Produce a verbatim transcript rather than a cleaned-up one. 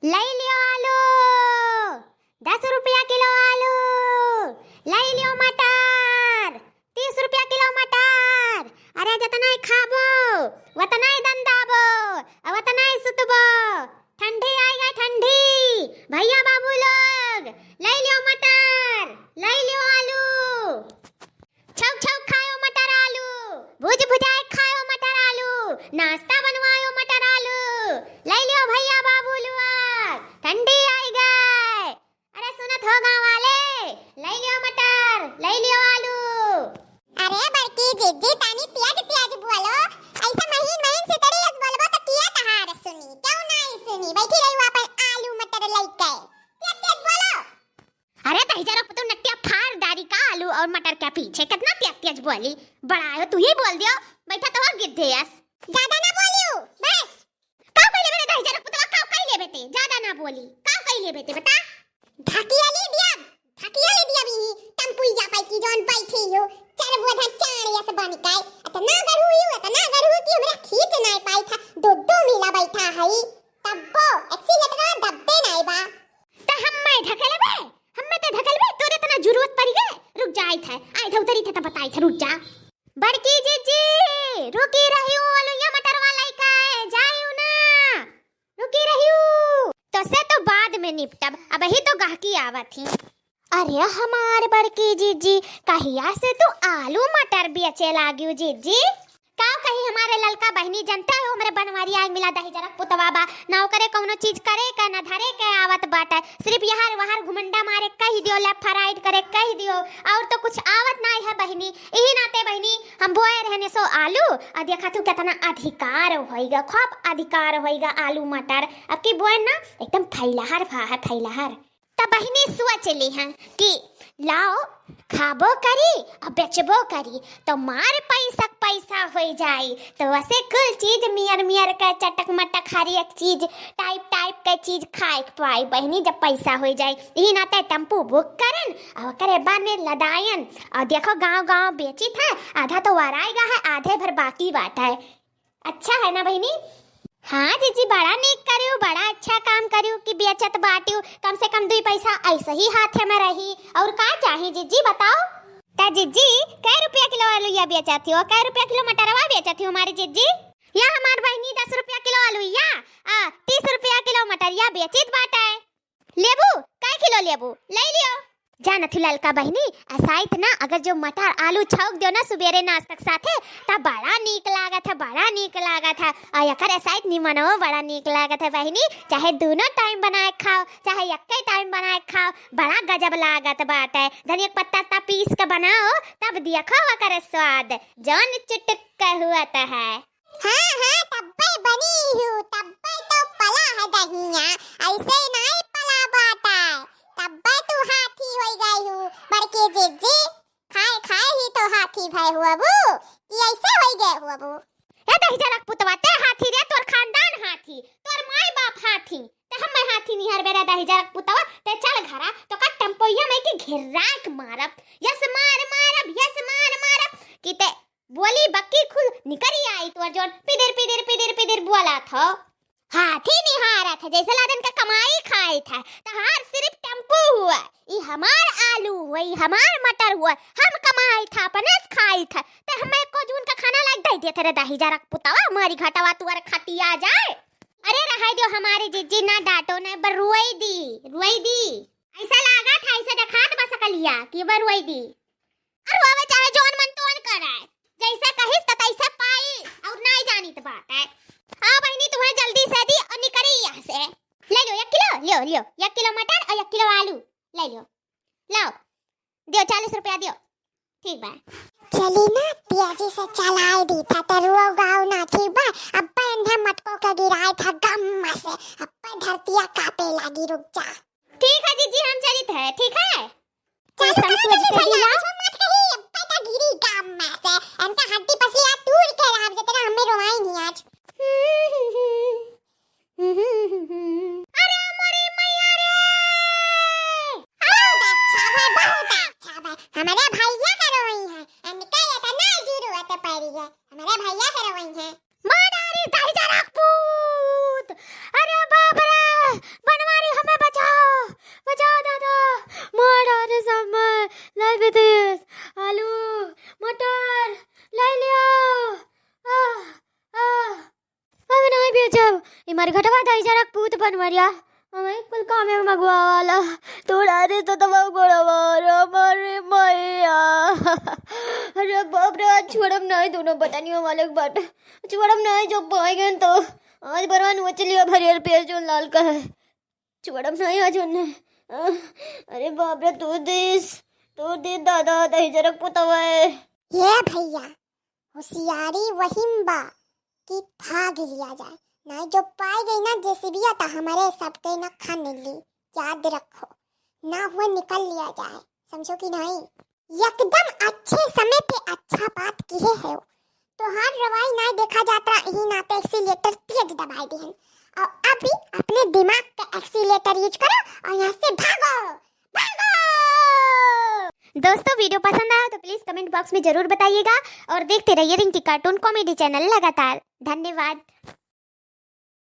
लई लियो आलू, दस रुपया किलो आलू, लई लियो मटर, तीस रुपया किलो मटर। अरे जतना ही खाबो, वतना ही दंदाबो, और वतना ही सुतबो। ठंडी आई गई ठंडी। भैया बाबू लोग, लई लियो मटर, लई लियो आलू। छौक छौक खायो मटर आलू, भुज भुजाए खायो मटर आलू, नाश्ता बनवायो मटर आलू। लई लियो भैया बाबू लोग, ठंडी आई गए। अरे सुनत हो गाँव वाले, लई लियो मटर, लई लियो आलू। अरे बड़की जिज्जी, तानी तेज तेज बोलो, ऐसा महीन महीन से तड़ी अस बोलबो तो किया तहार सुनी, क्यों नहीं सुनी? बैठी रही अपन आलू मटर लइके, तेज तेज बोलो। अरे दहिजरा पुतवा नटिया फाड़ डारी का आलू और मटर के पीछे, कितना तेज तेज बोली। बड़ा आयो तू ही बोल दियो, बैठा तो हो गिद्धे अस। ज्यादा ना बोलियो बस। काव कइले बेटे दहिजरा पुतवा, काव कइले बेटे, ज्यादा ना बोली, काव कइले बेटे बता। ढकियाली दिया, ढकियाली दिया भी टम्पुइया पाई की जौन बैठी हो, चार बोझा चाण यस बन के, इतना गरू हो, इतना गरू कि हमरा खींच नहीं पाई था, दो दो मिला बैठा है, तब्बो एक्सीलेटर दब्बे नहीं बा। त हम्मे ढकेलबे, हम्मे ते ढकेलबे, तोरे इतना जरूरत पड़ी गए, रुक जाई थे, आई थे उतरी थे तब बताई थे, रुक जा। बड़की जिज्जी, रुकी रहियो, अलुइया मटर वाला का है, जाइयो ना, रुकी रहियो। तो से तो बाद में निपटब, अबही तो गहकी आवत ही। अरे हमार बड़की जिज्जी, कहिया से तू आलू मटर बेचे लागियो जिज्जी? का कही हमारे ललका बहिनी, जनते हो हमरे बनवारी आग मिला दहिजरा पुतवा बा, ना ओकरे कौनो चीज करे के, ना धरे के आवत बाटे, सिर्फ यहर वहर घुमंडा मारे कहि दियो, left right करे कहि दियो, और तो कुछ आवत नाई है बहिनी। इही नाते बहिनी हम बोए रहने सो आलू, आ देखा तू कितना अधिकार होइगा, खूब अधिकार होइगा आलू मटर। अब की बोए ना एकदम फैलहर फाहर फैलहर। त बहिनी सोच ली हैं कि लाओ खाबो करी और बेचबो करी, तो मार पैसा क पैसा होई जाई। तो वसे कुल चीज मियर मियर के चटक मटक हर एक चीज टाइप टाइप के चीज खाए के पाई बहिनी, जब पैसा होई जाई। इही नाते टेम्पू बुक करन और ओकरे बाद में लदायन और देखो गांव गांव बेची था, आधा तो वराई गा है, आधे भर बाकी बाटा है। अच्छा है ना बहिनी? हाँ जिज्जी, बड़ा नीक करियो, बड़ा अच्छा काम करियो कि बेचत बाटियो, कम से कम दुई पैसा ऐसे ही हाथे में रही। और का चाही जिज्जी बताओ? त जिज्जी, कै रुपया किलो आलूया बेचत हो, कै रुपया किलो मटरवा बेचत हो हमारी जिज्जी? या हमार बहिनी दस रुपया किलो आलूया, आ, तीस रुपया किलो मटरिया बेचित बाटे। लेबू? कै किलो लेबू? लई लियो। जानत हू ललका बहिनी, असाइत ना अगर जो मटर आलू छौंक दियो ना सुबेरे नाश्ता के साथे, तब बड़ा नीक लागत है, बड़ा नीक लागत है। और एकर असाइत निमनवो बड़ा नीक लागत है बहिनी, चाहे दोनों टाइम बनाए खाओ, चाहे एक्के टाइम बनाए खाओ, बड़ा गजब लागत बाटे। धनिया के पत्ता ता पीस के बनाओ, तब देखो ओकर स्वाद, जौन चुटुक हुअत है। हाँ, हाँ, तब्बे बनी हूँ, तब्बे तो पला है दहिया, ऐसे नाई पला बाटा, तब्बे तू हाथी होई गई हूँ, बड़की जिज्जी, खाए खाए ही तो हाथी भय हुआ बू, कि ऐसे होई गए हुआ बू। ए दहिजरा के पुतवा, ते हाथी रे, तोर खानदान हाथी, तोर माई बाप हाथी, ते हम्मे हाथी निहार बेरा दहिजरा के पुतवा, ते चल घरा, तो का टम्पोइया में की घेरा के मारब, यस मार मारब, यस मार मारब, कि ते बोली बक्की खुद निकरी आई तोर जौन पिदिर पिदिर पिदिर पिदिर बोला थो। हाथी निहारा था जैसे लादन का कमाई खाए था, तहार सिर्फ टेम्पू हुआ, ई हमार आलू हुआ, ई हमार मटर हुआ, हम कमाई था, अपने से खाई था, ते हमें को जून का खाना लाग दे दिया तेरे दहिजरा के पुतवा, मारी घटवा तुअर खटिया जाए। अरे रहाई दियो हमारी जिज्जी, ना डांटो, ना बर रुआई दी, रुआई दी। ऐसा लागा था, ऐसा देखात बा सकलिया कि बर रुआई दी। अरे रोवे चाहे जौन मन तोन करे, जैसे कहिस त तैसे पाई, और नाई जानी त बात है। आ बहिनी, तुम्हें जल्दी से दी और निकरी यहाँ से। ले लो एक किलो, लियो, लियो, एक किलो मटर और एक किलो आलू ले लो, लाओ, दियो चालीस रुपया दियो। ठीक बा। चली ना, तेजी से चलाए दी था, तरुआ गाँव ना, ठीक बा। अब्बे इन्हें मटको के गिराए था गम से, अब्बे धरतिया कांपे लागी, रुक जा। ठीक है जिज्जी, हम चलित है, ठीक है? कोई चालू करो समझ जल्दी के भैया, दिया? कुछ मत कही, अब पता गिरी गाम में से। इनका हड्डी पसलिया तूर के रहब, जितना हमें रोवाई नहीं आज। अरे मोरी मैया रे! बहुत अच्छा बा, बहुत अच्छा बा। हमारे भैया के रोई है, इनका इतना जरूरत पड़ी है, हमारे भैया के रोई है। मार डारी दहिजरा के पूत। अरे बाप रे, बन पूत बनवरिया, हमें कुल कामे में मगवा वाला। तोड़ा दे तो तब गोड़वा रे, मरे मैया। अरे बाप रे, आज छोड़ब नहीं दोनों बटनियों वाले के बाट। छोड़ब नहीं, जो पाए गए तो आज बरवा नोच लिया भरियर पेड़ जोन लाल का है। छोड़ब नहीं आज उन्हें। अरे बाप रे, तू दिस, तू दिस दादा, दही जरक पुतवा है। ये भैया, होशियारी वही में बा कि भाग लिया जाए, नहीं जो पाई गई ना जेसीबिया तो हमारे सबके ना खा ली। याद रखो, ना हुए निकल लिया जाए, समझो कि नहीं? एकदम अच्छे समय पे अच्छा बात किए है। तोहार रवाई नहीं देखा जात रहा, यही नाते एक्सीलेटर तेज दबाई दिहन। और अभी अपने दिमाग का एक्सीलेटर यूज करो और यहाँ से भागो, भागो। दोस्तों, वीडियो पसंद आया तो प्लीज कमेंट बॉक्स में जरूर बताइएगा और देखते रहिए रिंकी कार्टून कॉमेडी चैनल लगातार। धन्यवाद।